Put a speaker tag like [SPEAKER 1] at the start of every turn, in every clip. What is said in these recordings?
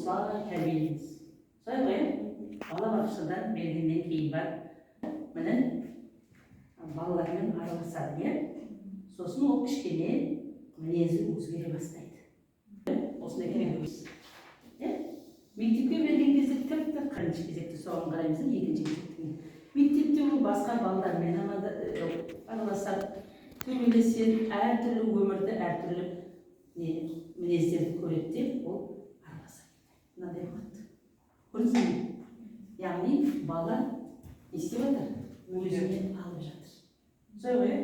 [SPEAKER 1] Осылай тәрбиелейміз, солай ғой, иә? Балабақшадан бергеннен кейін барып, міне, балалармен араласады, иә. Сосын ол кішкене мінезі өзгере бастайды. Осындай күйге, иә. Мектепке берген кезде тіпті бірінші кезекте соған қараймыз да, екінші кезекте мектепте ол басқа балалармен араласады, төбелеседі, әртүрлі өмірді, әртүрлі не мінездерді көреді де, ол араласады. Мынандай болады, көрдіңіз бе? Яғни бала не істеп жатыр? Өзіне алып жатыр, солай ғой, иә?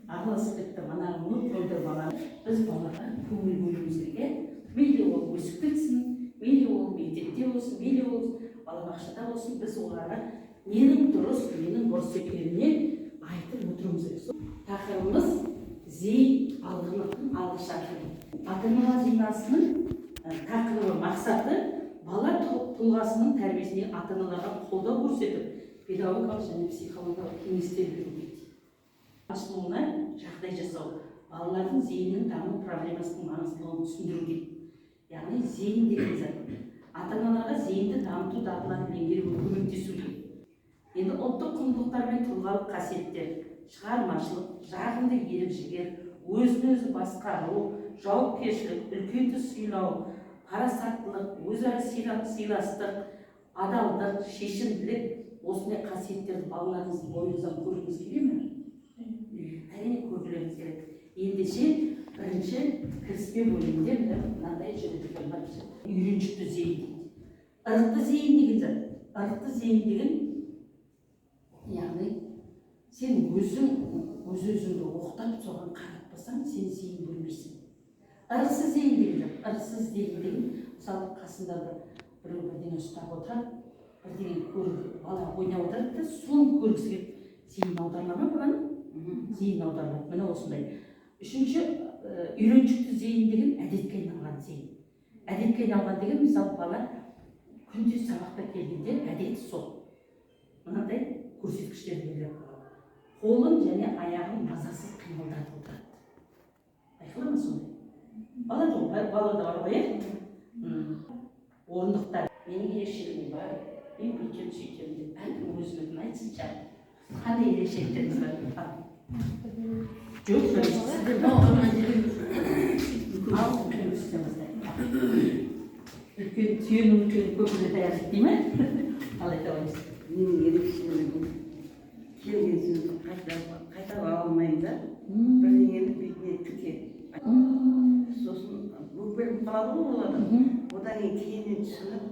[SPEAKER 1] Араласып кетті манағы мөп мөлдір баланы. Біз балаға көңіл бөлуіміз керек, иә. Мейлі ол өсіп кетсін, мейлі ол мектепте болсын, мейлі ол балабақшада болсын, біз оларға ненің дұрыс, ненің бұрыс екеніне айтып отыруымыз керек. Сол тақырыбымыз — зейін алғырлықтың алғы шарты. Ата аналар жиналысының тақырыбы, мақсаты: бала тұлғасының тәрбиесіне ата аналарға қолдау көрсетіп, педагогикалық және психологиялық кеңестер беру дейді, ашылуына жағдай жасау, балалардың зейінінің даму проблемасының маңыздылығын түсіндіру дейді. Яғни зейін деген зат, ата аналарға зейінді дамыту дағдыларын меңгеруге көмектесу дейді. Енді ұлттық құндылықтар мен тұлғалық қасиеттер: шығармашылық, жағымды ерік жігер, өзін өзі басқару, жауапкершілік, үлкенді сыйлау, парасаттылық, өзара сыйластық, адалдық, шешімділік. Осындай қасиеттерді балаларыңыздың бойыңыздан көргіңіз келе ме? Әрине, көргілеріңіз келеді. Ендеше, бірінші кіріспе бөлімінде, міне, мынандай жігіттер бар: үйреншікті зейін дейді, ырықты зейін деген зат. Ырықты зейін деген, яғни сен өзің өз өзіңді оқтап, соған қаратпасаң, сен зейін бөлмейсің. Ырықсыз зейін деген зат. Ырықсыз зейін деген, мысалы, қасында біреу бірдеңе ұстап отырады, бірдеңе көріп, бала ойнап отырады да, соны көргісі келіп, зейін аударыла ма? Баланың зейін аударылады, міне, осындай. Үшінші, үйреншікті зейін деген — әдетке айналған зейін. Әдетке айналған деген, мысалы, бала күнде сабақта келгенде әдеті сол. Мынандай көрсеткіштер белгілеп қойған: қолын және аяғын мазасыз қимылдатып отырады. Байқала ма сондай? Балада ғой, балада бар ғой, иә. Орындықта менің ерекшелігім бар, мен бүйтемін, сөйтемін деп әркім өзінікін айтсыншы. Қандай ерекшеліктеріңіз бар? Ал. Жоқ, бірінші сізден. Ал, үлкен кісіден бастайық. Үлкен түйенің үлкені көпірге таяқ дей ме? Қалай айта аламыз?
[SPEAKER 2] Менің ерекшелігім — келген сөзді қайтарып ала алмаймын да, бірдеңені бетіне тіке, сосын бөліп қалады ғой ол адам. Одан кейін кейіннен түсініп,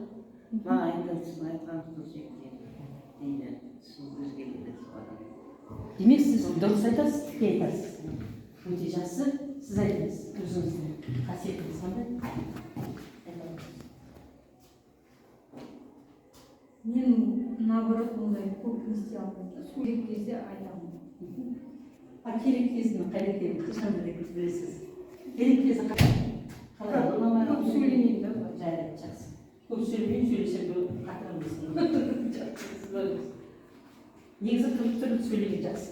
[SPEAKER 2] маған айтады: «Сіздің айтқаныңыз дұрыс екен», — дейді. Сосын өзгереді сол адам.
[SPEAKER 1] Демек, сіз дұрыс айтасыз, тіке айтасыз. Өте жақсы. Сіз айтыңыз, өзіңіздің қасиетіңіз қандай? Айта аласыз.
[SPEAKER 3] Мен, наоборот, ондай көп не істей алмаймын да, сол керек кезде айта алмаймын.
[SPEAKER 1] А керек кезін қайда екенін қашан білесіз? Керек кезі қалай? Ұнамай
[SPEAKER 3] Көп
[SPEAKER 1] қалды?
[SPEAKER 3] сөйлемеймін да былай.
[SPEAKER 1] Жарайды, жақсы. Көп сөйлемеймін, сөйлесем қатырамын дейсің. Жақсы, сіз барыңыз. Негізі тұрып тұрып сөйлеген жақсы.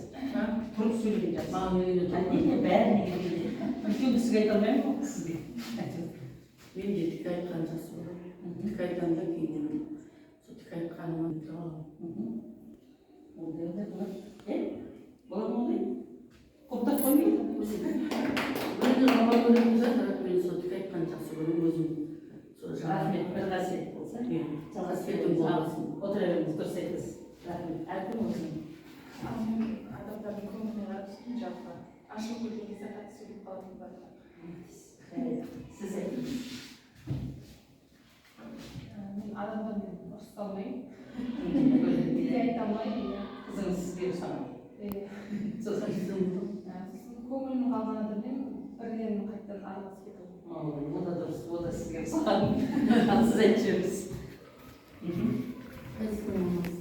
[SPEAKER 1] Тұрып сөйлеген жақсы.
[SPEAKER 4] Маған үйде.
[SPEAKER 1] Әрине, бәріне келгенде. Үлкен кісіге айта алмаймын ғой, сізге айтып.
[SPEAKER 4] Мен де тіке айтқан жақсы көремін. Тіке айтамын да, кейіннен сол тіке айтқаныма тұра аламын.
[SPEAKER 1] Ондай да болады, е, болады ма ондай? Құптап қоймайды.
[SPEAKER 4] Біреулер жаман көретін шығар, бірақ мен сол тіке айтқанды жақсы көремін өзім. Сол
[SPEAKER 1] Рахмет, бір қасиет болса.
[SPEAKER 4] Иә. Қасиетім болмасын.
[SPEAKER 1] Отыра беріңіз, дұрыс айтасыз. Рахмет. Әркім өзінің.
[SPEAKER 5] Ал мен адамдардың көңіліне қарап сөйлеймін жалпы. Ашуым келген кезде қатты сөйлеп қалатын бар.
[SPEAKER 1] Жарайды. Сіз айтыңыз.
[SPEAKER 5] Мен адамдармен ұрыса алмаймын. Тіке айта алмаймын, иә.
[SPEAKER 1] Қызыңыз сізге ұқсаған.
[SPEAKER 5] Иә.
[SPEAKER 1] Сосын?
[SPEAKER 5] Сосын көңілім қалған адаммен бірден қайтадан араласып кете алмаймын.
[SPEAKER 1] О, о да дұрыс, о да сізге ұқсаған. Ал сіз айтып жіберіңіз.
[SPEAKER 4] Қайсысының мамасы?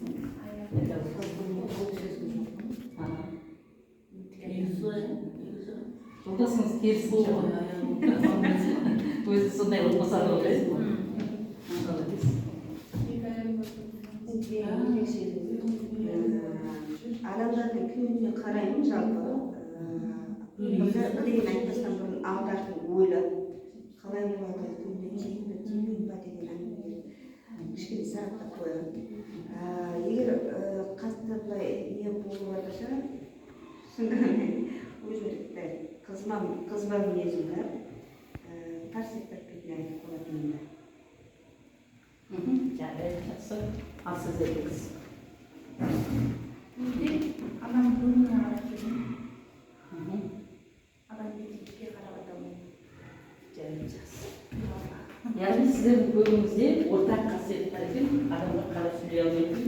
[SPEAKER 1] Айта аласыз. Аха.
[SPEAKER 4] Негізі солай, негізі.
[SPEAKER 1] Жолдасыңыз керісінше ғой. Өзі сондай қылып қосады ғой, иә? Молодец.
[SPEAKER 5] Екі аяғым бар.
[SPEAKER 6] Менің ерекшелігім, адамдардың көңіліне қараймын жалпы. Бірдеңені айтпастан бұрын алды артын ойлап, қалай болады, көңіліне тиейін бе, тимейін ба деген әңгіме. Өзім тіпті қызба мінезім бар. Тарс етіп бетіне айтып қалатынмын да.
[SPEAKER 1] Жарайды, жақсы. Ал сіз айтыңыз.
[SPEAKER 5] Менде адам көңіліне қарап сөйлеймін. Адам бетіне тіке қарап айта алмаймын.
[SPEAKER 1] Жарайды, жақсы. Яғни сіздердің көбіңізде ортақ қасиет бар екен, адамға қарап сөйлей алмайтын,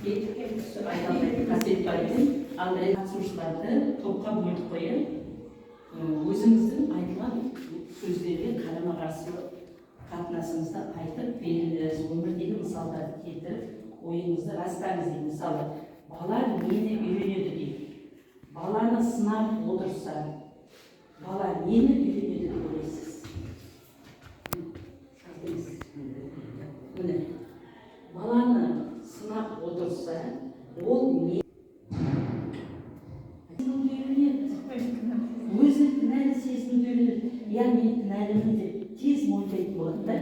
[SPEAKER 1] бетке түсіп айта алмайтын қасиет бар екен. Ал қатысушыларды топқа бөлдік қой, иә? Өзіңіздің айтылған сөздерге қарама-қарсы қатынасыңызды айтып, беріңіз, өмірдегі мысалдарды келтіріп, ойыңызды растаңыз дейді. Мысалы, бала нені үйренеді дейді. Баланы сынап отырса, бала нені үйренеді деп ойлайсыз? Айтыңыз. Міне, баланы сынап отырса, ол не үйренеді? Өзін кінәлі сезінуді үйренеді. Я мен кінәлімін деп тез мойындайтын болады да,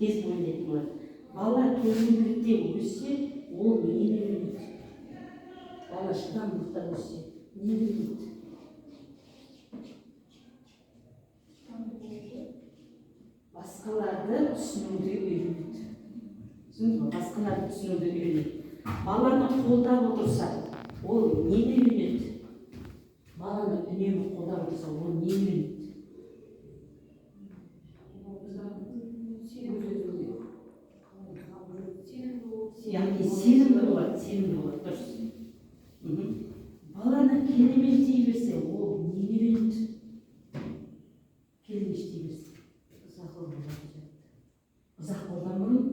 [SPEAKER 1] тез мойындайтын болады. Бала төзімділікте өссе, ол нені үйренеді? Бала шыдамдылықта өссе, нені үйренеді? Басқаларды түсінуді үйренеді. Түсіндіңіз бе? Басқаларды түсінуді үйренеді. Баланы қолдап отырса, ол нені үйренеді? Баланы үнемі қолдап отырса, ол нені үйренеді? Яғни сенімді болады, сенімді болады, дұрыс. Баланы келемеждей берсе, ол нені үйренеді? Келемеждей берсе. Ызақорлан бұрын,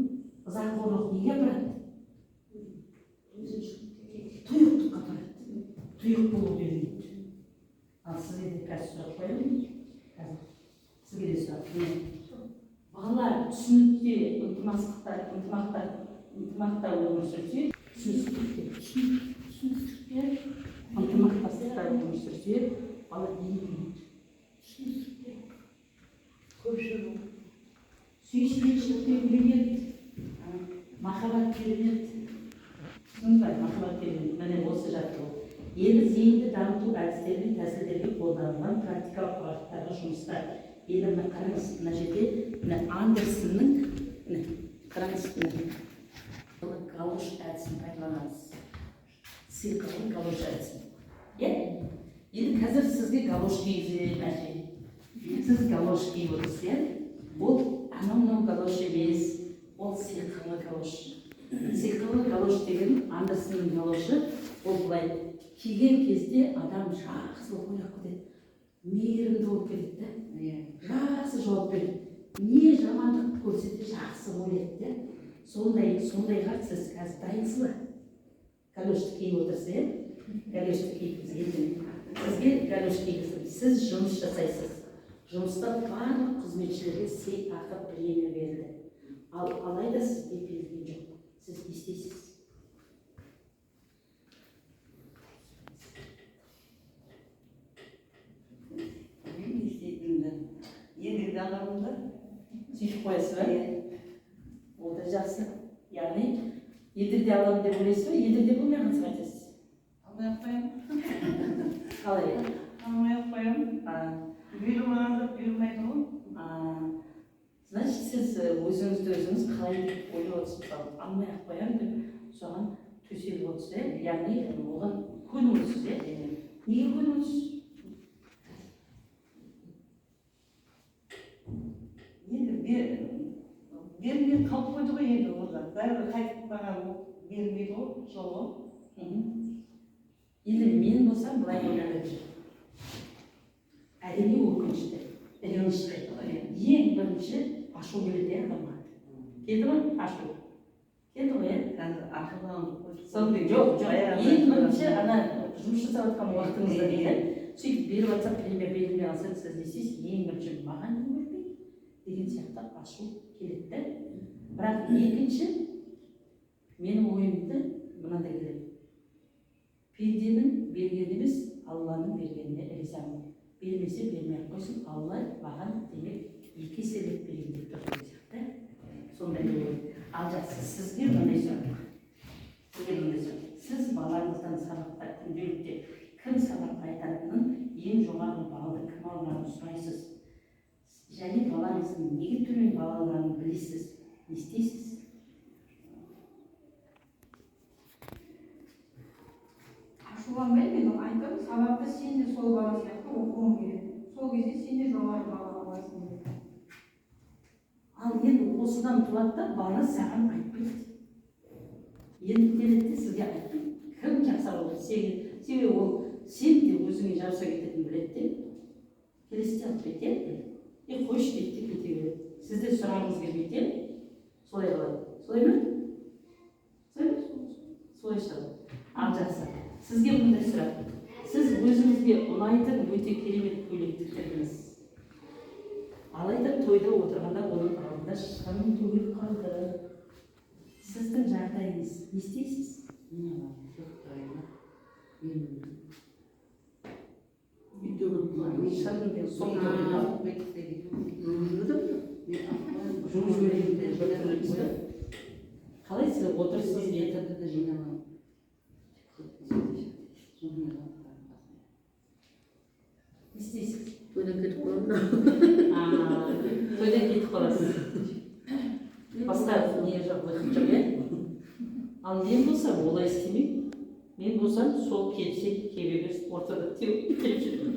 [SPEAKER 1] ызақорлық неге апарады? Тұйықтыққа апарады. Тұйық болуды үйренеді. Ал сізге де қазір сұрақ қоямын. Қазір сізге де сұрақ. Міне. Бала түсінікте, ынтымақта өмір сүрсе, түсіністікте, ынтымақтастықта өмір сүрсе, бала нені үйренеді? Түсіністікте.
[SPEAKER 2] Көпшілік.
[SPEAKER 1] Сүйіспеншілікті үйренеді, махаббат үйренеді. Түсіндіңіз бе? Махаббат үйренеді. Міне осы жаттығу. Енді зейінді дамыту әдістері мен тәсілдерге қолданылған практикалық бағыттағы жұмыстар. Енді мына қараңыз, мына жерде мына Андерсонның, міне қараңыз, міне галош әдісін пайдаланамыз. Сиқырлы галош әдісін. Иә? Енді қазір сізге галош кигіземін, әже. Сіз галош киіп отырсыз, иә? Ол анау мынау галош емес, ол сиқырлы галош. Сиқырлы галош деген Андерсонның галошы, ол былай киген кезде адам жақсы болып ойлап кетеді, мейірімді болып кетеді да, жақсы жауап береді. Не жамандық көрсе де жақсы ойлайды да. Сондайға сіз қазір дайынсыз ба? Галошты киіп отырсыз, иә? Галошты киіп ертең сізге галош кигіздім. Сіз жұмыс жасайсыз. Жұмыста барлық қызметшілерге сыйақы премия берілді. Ал алайда сізге берілген жоқ. Сіз не істейсіз?
[SPEAKER 2] Мен не істейтінімді ендігіде аламын да.
[SPEAKER 1] Сөйтіп қоясыз ба? Ол да жақсы. Яғни ендігіде аламын деп ойлайсыз ба? Ендігіде болмай қалса қайтесіз?
[SPEAKER 5] Алмай ақ қоямын.
[SPEAKER 1] Қалай?
[SPEAKER 5] Алмай ақ қоямын. Бұйырмаған зат бұйырмайды ғой.
[SPEAKER 1] Значит, сіз өзіңізді өзіңіз қалай деп ойлап отырсыз, мысалы, алмай ақ қоямын деп соған төселіп отырсыз, иә? Яғни оған көніп отырсыз, иә? Неге көніп отырсыз?
[SPEAKER 2] Енді берілмей қалып қойды ғой енді ол зат. Бәрібір қайтып маған берілмейді ғой, сол ғой.
[SPEAKER 1] Енді мен болсам былай ойланып жүрмін. Әрине өкінішті, ренішті. Ең бірінші ашу келеді, иә, адамға. Келді ма ашу? Келді ғой, иә?
[SPEAKER 2] Қазір ашуланып қойды.
[SPEAKER 1] Сондай, жоқ, жоқ. Ең бірінші ана жұмыс жасап жатқан уақытыңызда дейді. Сөйтіп беріп жатса, премия берілмей қалса, сіз не істейсіз? Ең бірінші маған не бермейді деген сияқты ашу келеді де. Бірақ екінші, менің ойымды мынандай келеді. Пенденің бергені емес, Алланың бергеніне ризамын. Бермесе бермей ақ қойсын, Алла маған демек екі еселеп берейін деп тұр деген сияқты. Сондай ой. Ал жақсы, сізге мынандай сұрақ. Сізге мынандай сұрақ. Сіз балаңыздан сабақта күнделікті кім сабақ айтады? алғанын сұрайсыз және балаңыздың неге төмен балл алғанын білесіз. Не істейсіз?
[SPEAKER 3] Ашуланбаймын, мен айтамын: сабақты сен де сол бала сияқты оқуың керек, сол кезде сен де жоғары балл аласың деп.
[SPEAKER 1] Ал енді осыдан туады да, бала саған айтпайды. Енді келеді де, сізге айтпайды. Кім жақсы алды сен, себебі ол сен де өзіңе жабыса кететінін біледі де, келесіде айтпайды, иә, е, қойшы дейді де, кете береді. Сіз де сұрағыңыз келмейді, иә, солай қалады. Солай ма? Солай ма? Солай шығады. Ал жақсы, сізге мындай сұрақ: сіз өзіңізге ұнайтын өте керемет көйлек тіктірдіңіз, алайда тойда отырғанда оның алдында шырын төгіліп қалды. Сіздің жағдайыңыз, не істейсіз?
[SPEAKER 2] Мен
[SPEAKER 4] Үйде болып
[SPEAKER 1] Шырын деген соң төгіліп қалды.
[SPEAKER 2] Жуып
[SPEAKER 1] жуып жіберейін деп бір түрлі емес пе? Қалай сіз отырсыз енді?
[SPEAKER 2] Жинап аламын.
[SPEAKER 1] Не істейсіз?
[SPEAKER 4] Тойдан кетіп қаламын.
[SPEAKER 1] А, тойдан кетіп қаласыз, басқа не жоқ, выход жоқ, иә. Ал мен болсам, олай істемеймін. Мен болсам, сол келсе, келе берсін, ортада теуіп келіп жүремін.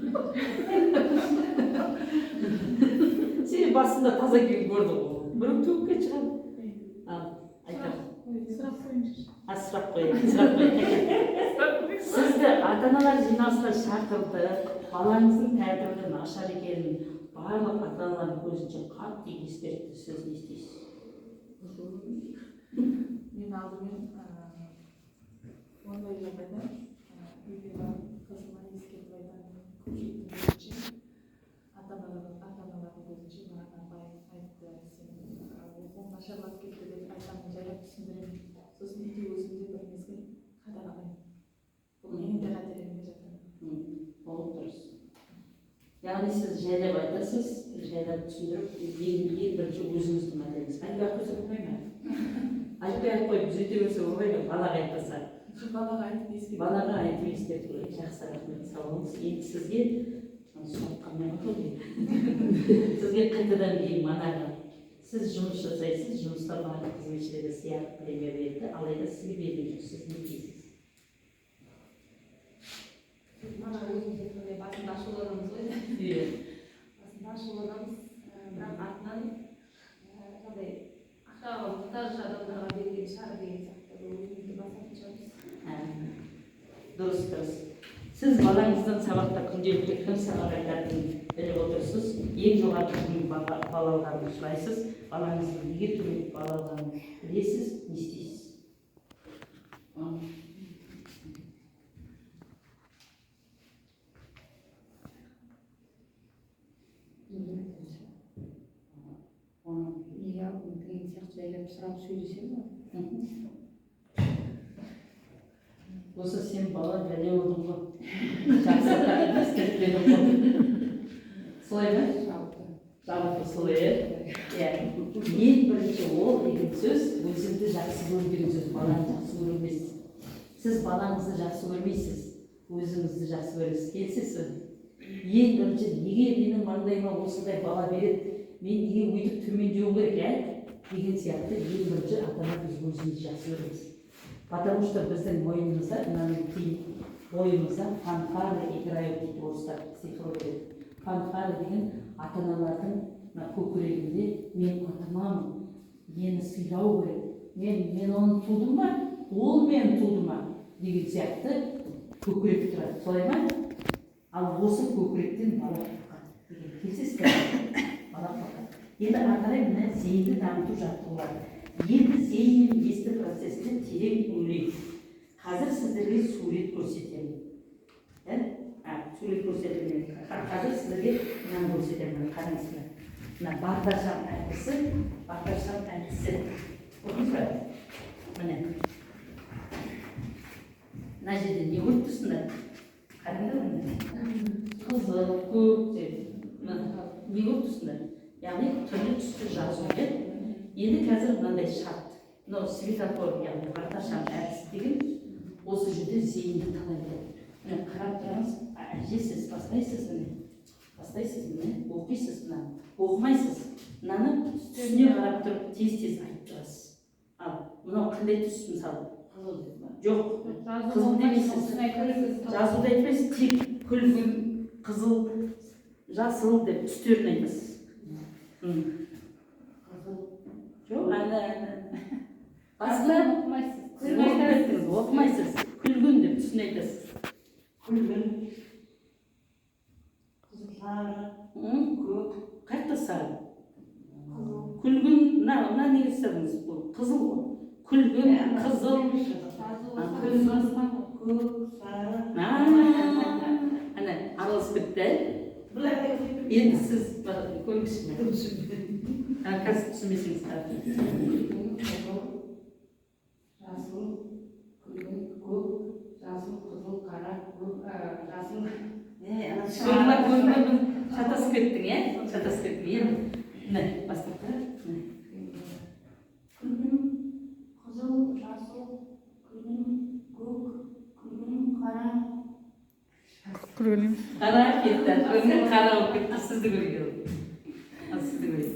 [SPEAKER 1] Себебі басында таза күйін көрді ғой, біреу теуіп кетіп шығады. Ал айтамын.
[SPEAKER 5] Сұрақ қойыңызшы.
[SPEAKER 1] А, сұрақ қояйын, сұрақ қояйын. Сізді ата аналар жиналысына шақырды. Балаңыздың тәртібі нашар екенін барлық ата аналардың көзінше қатты ескертті. Сіз не істейсіз?
[SPEAKER 5] Мен алдымен ондай жағдайда үйге барып, қызыма ескертіп айтамын: көпшіліктің көзінше, ата аналардың көзінше маған апай айтты, сенің оқуың нашарлап кетті деп айтамын, жайлап түсіндіремін. Сосын үйде өзім де бір мезгіл қадағалаймын, бұл менің де қателігіме жатады.
[SPEAKER 1] Ол дұрыс. Яғни сіз жайлап айтасыз, жайлап түсіндіріп, ең бірінші өзіңіздің мәселеңіз. Айтпай ақ қойса болмай ма? Айтпай ақ қойып, түзете берсе болмай ма, балаға айтпаса?
[SPEAKER 5] Жоқ, балаға айтып ескертіп.
[SPEAKER 1] Балаға айтып ескерту керек. Жақсы, рахмет, сау болыңыз. Енді сізге сұрақ қалмай қалды ғой. Сізге қайтадан кейін манағы: сіз жұмыс жасайсыз, жұмыста барлық қызметшілерге сыйақы, премия берді, алайда сізге берген жоқ. Сіз не дейсіз?
[SPEAKER 7] Мана өзіміз айтқандай, басында ашуланамыз ғой.
[SPEAKER 1] Иә.
[SPEAKER 7] Басында ашуланамыз, бірақ артынан жаңағыдай ақшаға мұқтаж адамдарға берген шығар деген сияқты өзімізді басатын шығармыз.
[SPEAKER 1] Дұрыс. Сіз балаңыздан сабақта күнделікті кім сабақ айтатынын біліп отырсыз, ең жоғары кімнің балл алғанын сұрайсыз, балаңыздың неге төмен балл алғанын білесіз. Не істейсіз?
[SPEAKER 6] Неге алдың деген сияқты жайлап сұрап сөйлесемін ғой.
[SPEAKER 1] Осы сен, бала, бәле болдың ғой, жақсы ескертпедің ғой, солай ма?
[SPEAKER 6] Жалпы.
[SPEAKER 1] Жалпы солай, иә. Иә, ең бірінші ол деген сөз өзіңді жақсы көру деген сөз, баланы жақсы көру емес. Сіз балаңызды жақсы көрмейсіз, өзіңізді жақсы көресіз. Келісесіз бе? Ең бірінші неге менің маңдайыма осындай бала береді, мен неге өйтіп төмендеуім керек, иә, деген сияқты. Ең бірінші ата ана біз өзімізді жақсы көреміз, потому что біздің мойнымызда, мынаның кейін бойымызда фанфары играют дейді орыстар, психология. Фанфары деген ата аналардың мына көкірегінде: мен ата анамын, мені сыйлау керек, мен оны тудым ба, ол мені туды ма деген сияқты көкірек тұрады. Солай ма? Ал осы көкіректен бала қорқады деген келісесіз бе? Бала қорқады. Енді ары қарай мына зейінді дамыту жаттығулары. Енді зейін мен есті процесіне терең үңілейік. Қазір сіздерге сурет көрсетемін, иә, сурет көрсетемін. Қазір сіздерге мынаны көрсетемін. Міне, қараңыз, мына бағдаршам әдісі. Бағдаршам әдісі көрдіңіз бе? Міне, мына жерде не көріп тұрсыңдар? Қараңдар, міне, қызыл, көк деп. Мына не көріп тұрсыңдар? Яғни түрлі түсті жазу, иә. Енді қазір мынандай шарт: мынау светофор, яғни бағдаршам әдісі деген. Осы жерде зейінді талап етеді. Міне, қарап тұрыңыз. Әже, сіз бастайсыз. Міне. Бастайсыз, міне, оқисыз мынаны. Оқымайсыз. Мынаны түсіне қарап тұрып тез-тез айтып тұрасыз. Ал мынау қандай түс, мысалы?
[SPEAKER 4] Қызыл деді ма?
[SPEAKER 1] Жоқ, қызыл демейсіз. Жазуды айтпайсыз, тек күлгін, қызыл, жасыл деп түстерін айтасыз.
[SPEAKER 4] Қызыл.
[SPEAKER 1] Жоқ, әлі, әлі. Баста сіз оқып кеттіңіз, оқымайсыз. Күлгін деп түсін айтасыз.
[SPEAKER 2] Күлгін, сары, көк.
[SPEAKER 1] Қаяқта сары? Күлгін, мына неге ұстадыңыз? Бұл қызыл ғой. Күлгін, қызыл.
[SPEAKER 2] Күлгін, көк, сары.
[SPEAKER 1] Ана, араласып кетті. Енді сіз көріңізші. Қазір түсінбесеңіз.
[SPEAKER 4] Күлгін, қызыл, жасыл, күлгін, көк, жасыл, қызыл, қара, көк, жасыл.
[SPEAKER 1] Көрдің ба, көрдің ба, шатасып кеттің, иә? Шатасып кеттің. Енді міне, бастап қара.
[SPEAKER 3] Күлгін, қызыл, жасыл, күлгін, көк, күлгін, қара.
[SPEAKER 5] Күлгін емес.
[SPEAKER 1] Қара кетті. Күлгін қара болып кетті. Сізді көрейік. Ал сізді көрейік.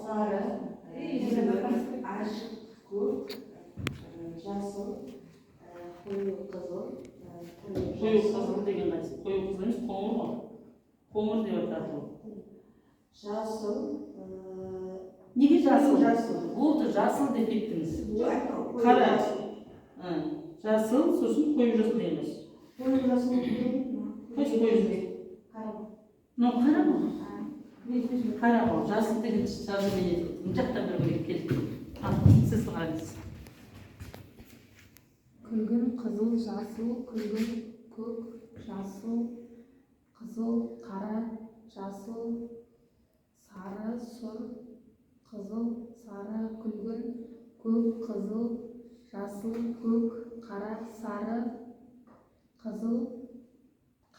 [SPEAKER 6] Сары, ашық көк, жасыл, қою қызыл,
[SPEAKER 1] Қою қызыл деген қайсы? Қою қызыл емес, қоңыр ғой. Қоңыр деп атады ол.
[SPEAKER 6] Жасыл.
[SPEAKER 1] Неге жасыл?
[SPEAKER 6] Жасыл.
[SPEAKER 1] Болды, жасыл деп кеттіңіз. Қара. Жасыл, сосын қою жасыл деген қайсы?
[SPEAKER 6] Қою жасыл.
[SPEAKER 1] Қайсы қою жасыл?
[SPEAKER 6] Қара.
[SPEAKER 1] Мынау қара ғой. Қара ғой. Жасыл деген жазумен айтылды. Мына жақтан бір көрейік, кел. Ал, сіз қараңыз.
[SPEAKER 7] Күлгін, қызыл, жасыл, күлгін, көк, жасыл, қызыл, қара, жасыл, сары, сұр, қызыл, сары, күлгін, көк, қызыл, жасыл, көк, қара, сары, қызыл,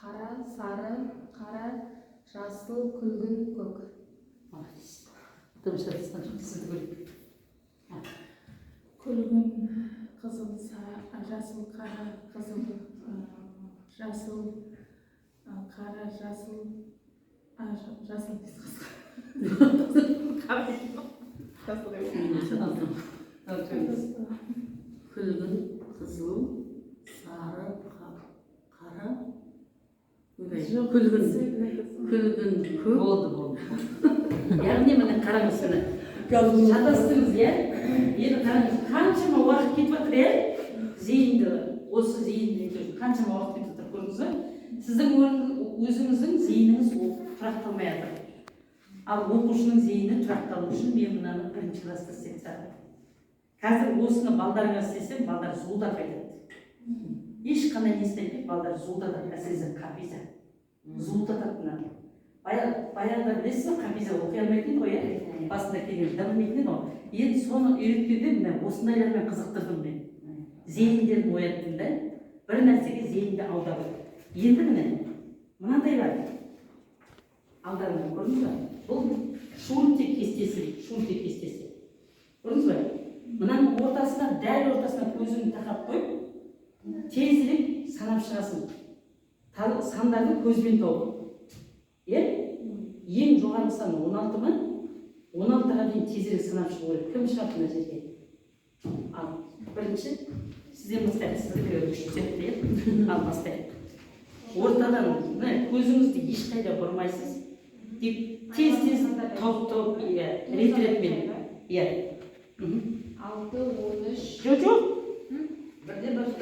[SPEAKER 7] қара, сары, қара, жасыл, күлгін, көк.
[SPEAKER 1] Молодец. Дым шатасқан жоқ, сізді көрейік.
[SPEAKER 5] Күлгін, қызыл, жасыл, қара, қызыл, жасыл, қара, жасыл, жасыл емес, қызыл. Қара, жасыл деп.
[SPEAKER 4] Күлгін, қызыл, сары, қара. Күлгін, күлгін, көк.
[SPEAKER 1] Болды, болды. Яғни міне қараңыз, міне. Шатастыңыз, иә? Енді қараңыз, қаншама уақыт кетіп жатыр, иә? Зейінді, осы зейінді қаншама уақыт кетіп жатыр, көрдіңіз ба? Сіздің өзіңіздің зейініңіз тұрақталмай жатыр. Ал оқушының зейіні тұрақталу үшін мен мынаны бірінші класста істеп тастадым. Қазір осыны балдарыңа істесем, балдар зуылдап айтады. Ешқандай несін айтпайды, балдар зуылдатады, әсіресе қапиза. Зуылдатады мынаны. Баяғыда білесіз бе, қапиза оқи алмайтын еді ғой, иә? Басында келген дым білмейтін еді ғой. Енді соны үйреткенде міне осындайлармен қызықтырдым мен. Зейіндерін ояттым да, бір нәрсеге зейінді аудардым. Енді міне мынандай бар. Алдарында көрдіңіз бе? Бұл Шульте кестесі дейді, Шульте кестесі. Көрдіңіз бе? Мынаның ортасына, дәл ортасына көзіңді тақап қойып, тезірек санап шығасың. Сандарды көзбен тауып. Иә? Ең жоғарғы сан 16 ма? 16-ға дейін тезірек санап шығу керек. Кім шығады мына жерге? Ал, бірінші сізден бастайық. Сіздікі күшті сияқты, иә? Ал, бастайық. Ортадан, міне, көзіңізді ешқайда бұрмайсыз. Тек тез-тез тауып-тауып, иә, рет-ретімен. Иә.
[SPEAKER 7] 6, 13.
[SPEAKER 1] Жоқ, жоқ.
[SPEAKER 2] Бірден бастап.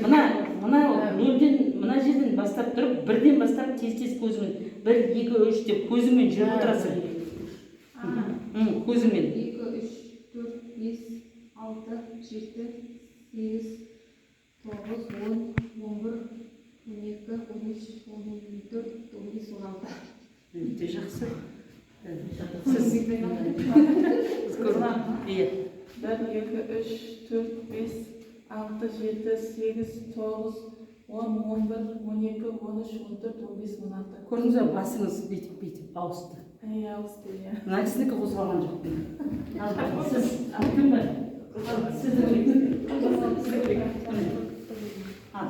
[SPEAKER 1] Мына нөлден, мына жерден бастап тұрып, бірден бастап тез-тез көзіңмен 1, 2, 3 деп көзіңмен жүріп отырасың. Көзіңмен.
[SPEAKER 7] 2, 3, 4, 5, 6, 7, 8, 9, 10, 11, 12, 13, 14, 15, 16.
[SPEAKER 1] Өте жақсы. Сіз көрдіңіз. Иә.
[SPEAKER 5] 1, 2, 3, 4, 5, 6, 7, 8, 9, 10, 11, 12, 13, 14, 15, 16.
[SPEAKER 1] Көрдіңіз бе, басыңыз бүйтіп-бүйтіп ауысты.
[SPEAKER 5] Иә, ауысты, иә.
[SPEAKER 1] Мына кісінікі қозғалған жоқ. Ал, сіз, ал, кім бар? Сізді көрейік. Сізді көрейік. Міне. Ал.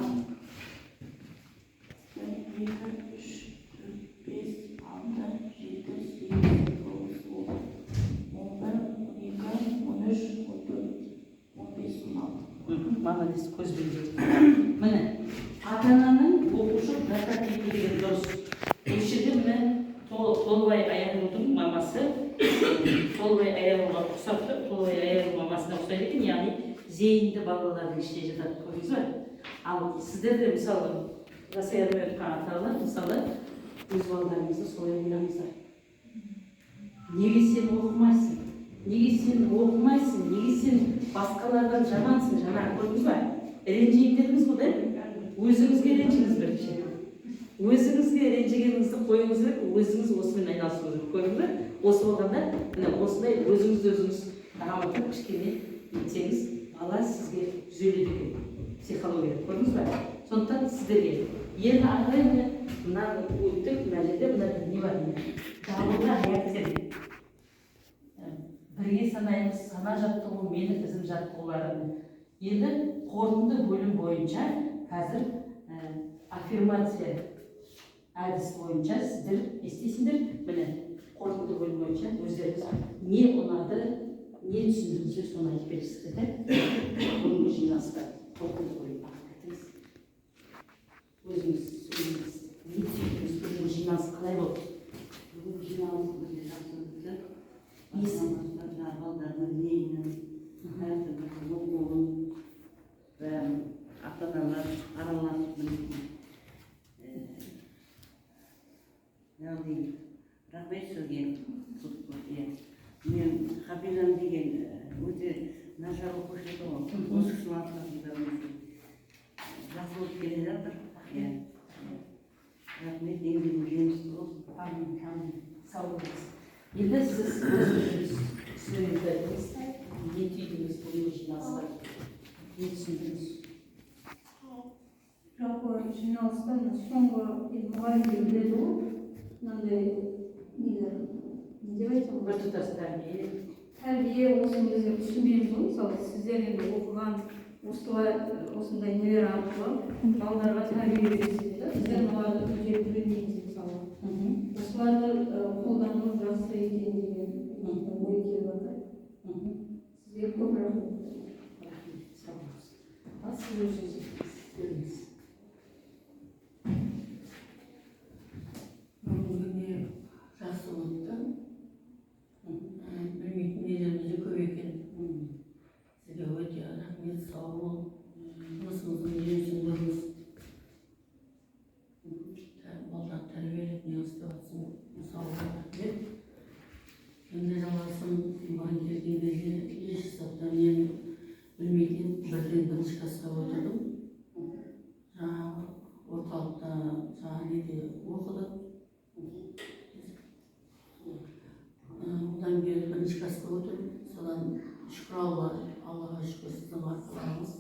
[SPEAKER 1] Анализ көзбен жүргізді. Міне, ата ананың оқушы прототипі деген дұрыс. Осы жерде, міне, Толыбай Аяңлудың мамасы Толыбай Аяңлуға ұқсап тұр, Толыбай Аяңлу мамасына ұқсайды екен, яғни зейінді балалардың ішіне жатады, көрдіңіз ба? Ал сіздер де, мысалы, жасай алмай отқан ата аналар, мысалы, өз балаларыңызды солай ойлаңыздар: неге сен оқымайсың, неге сен оқымайсың, неге сен басқалардан жамансың? Жаңағы, көрдіңіз ба, ренжиін дедіңіз ғой да? Өзіңізге ренжіңіз бірінші. Өзіңізге ренжігеніңізді қоюыңыз керек, өзіңіз осымен айналысуыңыз керек, көрдіңіз бе? Осы болғанда, міне, осындай өзіңізді өзіңіз дамытып, кішкене нетсеңіз, бала сізге түзеледі екен психология, көрдіңіз ба? Сондықтан сіздерге енді ары қарай, міне, мынаны өттік. Мына жерде мына не бар? Міне, дабылға реакция. Бірге санаймыз, сана жаттығу, менің ізім жаттығулары. Енді қорытынды бөлім бойынша қазір аффирмация әдісі бойынша сіздер не істейсіңдер? Міне, қорытынды бөлім бойынша өздеріңіз не ұнады, не түсіндіңіздер, соны айтып бересіздер да. Бүгінгі жиналыста қорытынды бөлім айтыңыз. Өзіңіз не түйдіңіз? Бүгінгі жиналыс қалай болды?
[SPEAKER 2] Бүгінгі жиналыс бізге жақсы өтті.
[SPEAKER 1] Несі?
[SPEAKER 2] Бастан жаңағы балдардың зейінін, әртүрлі оқуын, бәрін ата аналар араласып, мінекей. Яғни рахмет сізге. Иә. Мен Хабижан деген өте нашар оқушы еді ғой. Осы кісінің арқасында мінекей жақсы болып келе жатыр. Иә. Рахмет, еңбегің жемісті болсын.
[SPEAKER 1] Әмин, әмин, сау болыңыз. Енді сіз өзіңіз түсінігіңізді айтыңыз. Не түйдіңіз бүгінгі жиналыста, не түсіндіңіз?
[SPEAKER 3] Жалпы жиналыста мына соңғы, енді мұғалімдер біледі ғой, мынандай нелер, не деп айтсам болады?
[SPEAKER 1] Біртұтас тәрбие.
[SPEAKER 3] Тәрбие, осыны біздер түсінбейміз ғой. Мысалы, сіздер енді оқыған, осылай, осындай нелер арқылы балдарға тәрбие бересіздер да, біздер оларды күнделікті білмейміз. Мысалы, осыларды қолдану жақсы екен деген ой келіп жатыр. Сізге көп рахмет.
[SPEAKER 1] Рахмет, сау болыңыз. Ал сіз өзіңіз айтыңыз.
[SPEAKER 4] Бүгінгі не жақсы өтті. Білмейтін нелеріміз де көп екен. Сізге өте рахмет, сау бол. Жұмысыңыздың жемісін көріңіз. Балдарды тәрбиелеп, не істеп жатсың, сау бол, рахмет. Енді жалғасын. Маған келген кезде еш заттан мен білмейтін, бірден бірінші классқа отырдым. Жаңағы орталықта, жаңағы неде оқыдық. Одан бері бірінші классқа отырдым. Содан шүкір Алла, Аллаға шүкір, сіздің арқаларыңыз.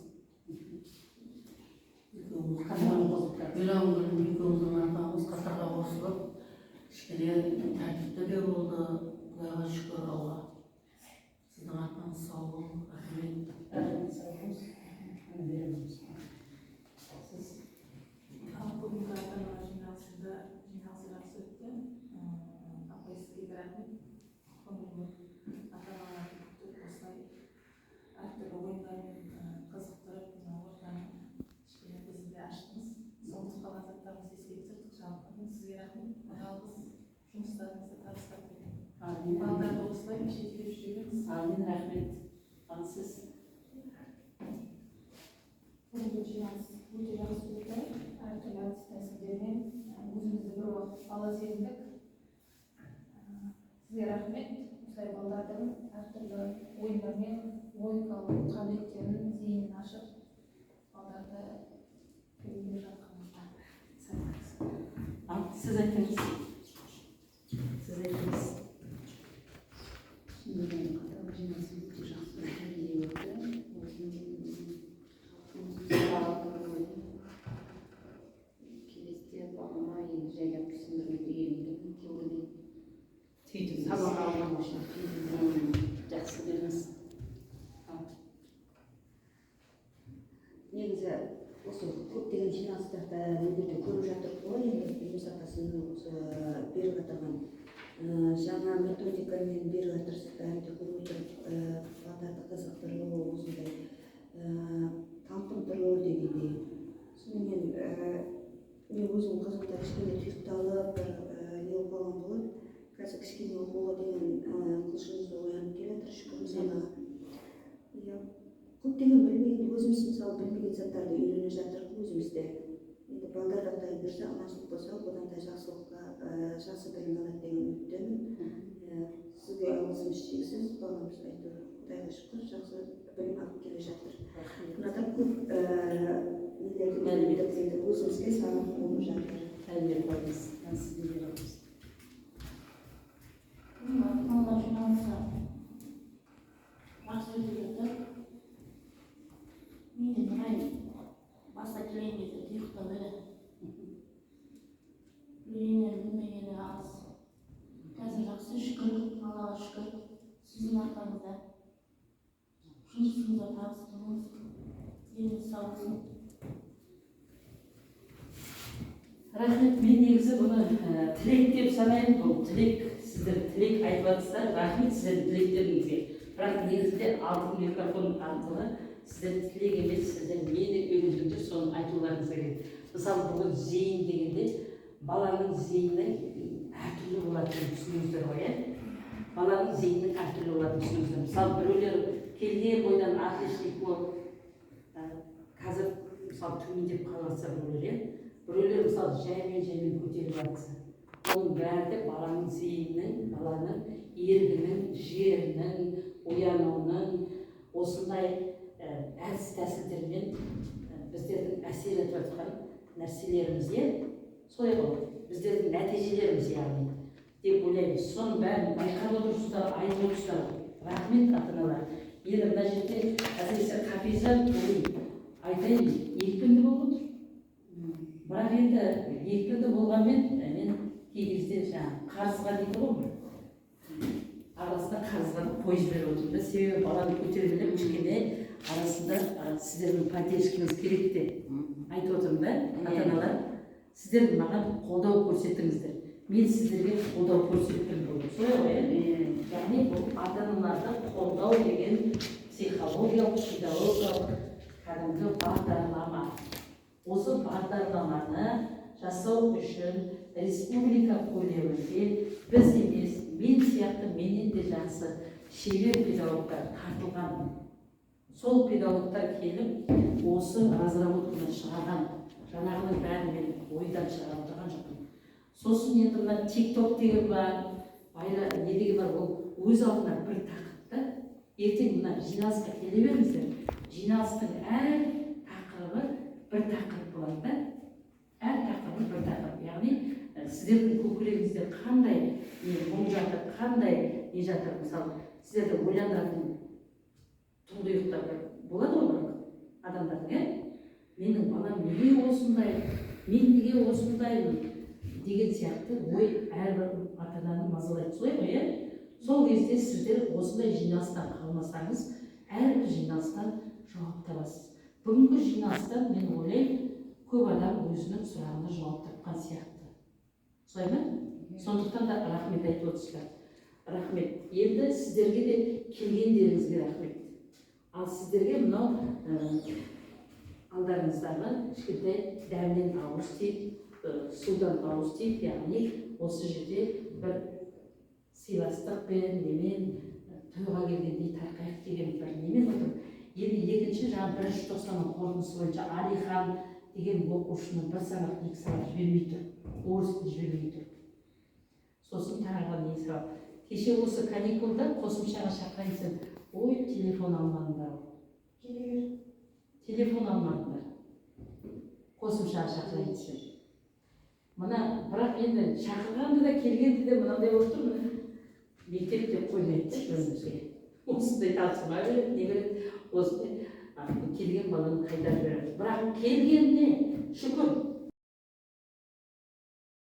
[SPEAKER 4] Екеуміз
[SPEAKER 1] Қатарға қосып.
[SPEAKER 4] Мейрам күні екеуміздің арқамыз қатарға қосылып, кішкене тәртіпті де болды. Құдайға шүкір, Алла. Сіздің арқаңыз сау болсын, рахмет.
[SPEAKER 1] Рахмет, сау болыңыз. Міне, береміз. Сіз?
[SPEAKER 5] Ал бүгінгі ата аналар жиналысында жиналысы жақсы өтті. Апай, сізге де рахмет. Көңіл бөліп, ата аналарды күтіп, осылай әртүрлі ойындармен қызықтырып, мына ортаны кішкене бізді де аштыңыз. Сол ұмытып қалған заттарымызды еске түсірдік жалпы. Сізге рахмет. Алғыс, жұмыстарыңызды табыстап тілеймін.
[SPEAKER 1] Әмин.
[SPEAKER 5] Балдарды осылай жетелеп жүре беріңіз.
[SPEAKER 1] Әмин, рахмет. Ал сіз?
[SPEAKER 7] Бүгінгі жиналыс өте жақсы өтті. Әртүрлі әдіс тәсілдермен өзімізді бір уақыт бала сезіндік. Сізге рахмет. Осылай балдардың әртүрлі ойындармен логикалық қабілеттерін, зейінін ашып, балдарды тәрбиелеп жатқаныңызға.
[SPEAKER 1] Сау болыңыз. Ал сіз айтыңыз. Сіз айтыңыз.
[SPEAKER 8] Бүгін ата жиналысы өте жақсы, тәрбие өтті. Өзім сабақ көрдім. Келесіде балама енді жайлап түсіндіруді үйрендім теорияны.
[SPEAKER 1] Түйдіңіз.
[SPEAKER 8] Сабақ алған үшін.
[SPEAKER 1] Жақсы, беріңіз. Ал.
[SPEAKER 6] Негізі осы көптеген жиналыстарда, нелерде көріп жатырмық қой, енді білім сапасының осы беріп жатырған жаңа методикамен беріп жатырсыз, бәрін де көріп отырып, балдарды қызықтыру осындай. Талпынып тұр дегендей. Сонымен мен өзім қызым да кішкене тұйықталып, бір не болып қалған болады. Қазір кішкене оқуға деген құлшынысы оянып келе жатыр, шүкір Аллаға. Иә, көптеген білмеген, өзіміз, мысалы, білмеген заттарды үйрене жатырмық өзіміз де. Енді балдар да, Құдай бұйырса, аманшылық болса, одан да жақсылыққа, жақсы білім алады деген үміттемін. Сізге алғысымыз шексіз. Баламыз, әйтеуір, Құдайға шүкір, жақсы білім алып келе жатыр. Мынадан көп нелерді үйрендік, енді өзімізге сабақ болып жатыр.
[SPEAKER 1] Тәрбие қойыңыз. Сізге береміз.
[SPEAKER 9] Ата-аналар жиналысы жақсы өтіп жатыр. Мен де Нұрай баста келген кезде тұйықтау еді, білгені білмегені аз. Қазір жақсы, шүкір, Аллаға шүкір. Сіздің арқаңызда. Жұмысыңызда табысты болсын, деніңіз сау болсын.
[SPEAKER 1] Рахмет. Мен негізі бұны тілек деп санаймын. Бұл тілек, сіздер тілек айтып жатсыздар, рахмет сіздердің тілектеріңізге. Бірақ негізінде алтын микрофон арқылы сіздер тілек емес, сіздер нені үйрендіңдер, соны айтуларыңыз керек. Мысалы, бүгін зейін дегенде баланың зейіні әртүрлі болатынын түсініңіздер ғой, иә? Баланың зейінінің әртүрлі болатынын түсініңіздер. Мысалы, біреулер келген бойдан отличник болып, қазір, мысалы, төмендеп қалып жатса біреулер, иә, біреулер, мысалы, жаймен жаймен көтеріліп жатса, оның бәрі де баланың зейінінің, баланың ерігінің, жігерінің оянуының осындай әдіс тәсілдермен біздердің әсер етіп жатқан нәрселеріміз, иә, солай ғой, біздердің нәтижелеріміз, яғни, деп ойлаймыз. Соның бәрін байқап отырсыздар, айтып отырсыздар, рахмет, ата аналар. Енді мына жерде, әсіресе Хафиза, бүгін айтайын, екпінді болып отыр. Бірақ енді екпінді болғанмен, мен кей кезде жаңағы қарызға дейді ғой, арасында қарызға қойып жіберіп отырмын да. Себебі баланы көтермелеп, кішкене арасында сіздердің поддержкаңыз керек деп айтып отырмын да. Ата аналар, сіздер маған қолдау көрсеттіңіздер, мен сіздерге қолдау көрсеттім бүгін, солай ғой, иә? Яғни бұл ата аналарды қолдау деген психологиялық, педагогикалық кәдімгі бағдарлама. Осы бағдарламаны жасау үшін республика көлемінде біз емес, мен сияқты, менен де жақсы шебер педагогтар тартылған. Сол педагогтар келіп, осы разработканы шығарған. Жаңағының бәрін мен ойдан шығарып отырған жоқпын. Сосын енді мына Тик Ток деген бар, не деген бар, ол өз алдына бір тақырып та. Ертең мына жиналысқа келе беріңіздер, жиналыстың әр тақырыбы бір тақырып болады да, әр тақырыбы бір тақырып. Яғни сіздердің көкірегіңізде қандай не мұң жатыр, қандай не жатыр, мысалы, сіздерді ойландыратын тұңғиықтар бір болады ғой бір адамдардың, иә? Менің балам неге осындай, мен неге осындаймын деген сияқты ой әрбір ата ананы мазалайды, солай ғой, иә? Сол кезде сіздер осындай жиналыстан қалмасаңыз, әрбір жиналыстан жауап табасыз. Бүгінгі жиналыстан, мен ойлаймын, көп адам өзінің сұрағына жауап тапқан сияқты, солай ма? Сондықтан да рахмет айтып отырсыздар, рахмет. Енді сіздерге де келгендеріңізге рахмет. Ал сіздерге мынау алдарыңыздағы кішкентай дәмнен ауыз тиіп, судан ауыз тиіп, яғни осы жерде бір сыйластықпен, немен, тойға келгендей тарқайық деген бір немен отырмын. Енді екінші, жаңа бірінші тоқсанның қорытындысы бойынша Алихан деген оқушыны бір сабақ, екі сабақ жібермей тұр, орыс тілін жібермей тұр. Сосын тағы не сабақ, кеше осы каникулда қосымшаға шақырайын десем, ой, телефон алмадыңдар, телефон алмадыңдар, қосымшаға шақырайын десем. Мына, бірақ енді шақырғанда да, келгенде де мынандай болып тұр, міне, мектеп деп қоймайды өзімізге, осындай тапсырма береді, не береді, осындай келген баланы қайтарып жібереміз. Бірақ келгеніне шүкір.